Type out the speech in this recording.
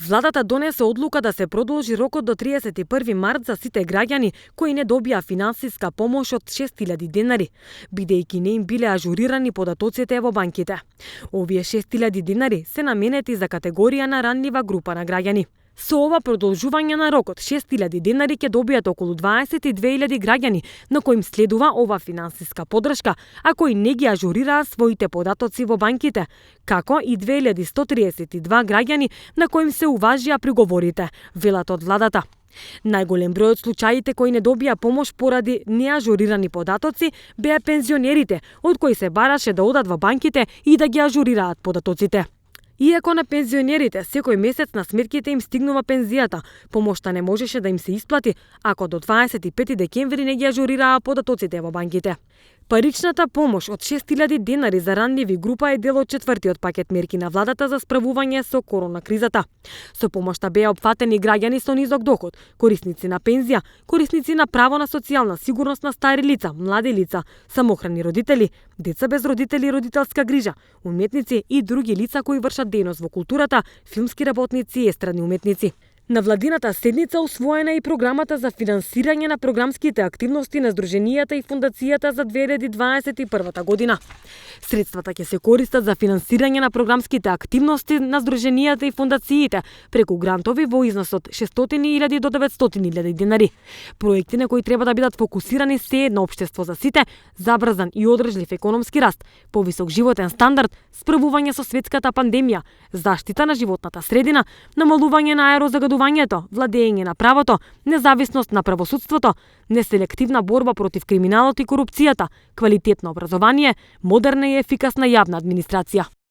Владата донесе одлука да се продолжи рокот до 31 март за сите граѓани кои не добија финансиска помош од 6.000 денари, бидејќи не им биле ажурирани податоците во банките. Овие 6.000 денари се наменети за категорија на ранлива група на граѓани. Со ова продолжување на рокот, 6.000 денари ќе добијат околу 22.000 граѓани, на кои им следува ова финансиска поддршка, а кои не ги ажурираа своите податоци во банките, како и 2.132 граѓани на кои им се уважија приговорите, велат од владата. Најголем број од случаите кои не добија помош поради неажурирани податоци беа пензионерите, од кои се бараше да одат во банките и да ги ажурираат податоците. Иако на пензионерите секој месец на сметките им стигнува пензијата, помошта не можеше да им се исплати ако до 25 декември не ги ажурираа податоците во банките. Паричната помош од 6.000 денари за ранливи група е дел од четвртиот пакет мерки на владата за справување со корона кризата. Со помошта беа опфатени граѓани со низок доход, корисници на пензија, корисници на право на социјална сигурност на стари лица, млади лица, самохрани родители, деца без родители и родителска грижа, уметници и други лица кои вршат дејност во културата, филмски работници и естрадни уметници. На владината седница усвоена и програмата за финансирање на програмските активности на Сдруженијата и Фондацијата за 2021 година. Средствата ќе се користат за финансирање на програмските активности на Сдруженијата и фондациите преку грантови во износ од 600.000 до 900.000 денари. Проекти на кои треба да бидат фокусирани се едно општество за сите, забрзан и одржлив економски раст, повисок животен стандард, справување со светската пандемија, заштита на животната средина, намалување на аерозагадувањето, владење на правото, независност на правосудството, неселективна борба против криминалот и корупцијата, квалитетно образование, модерна и ефикасна јавна администрација.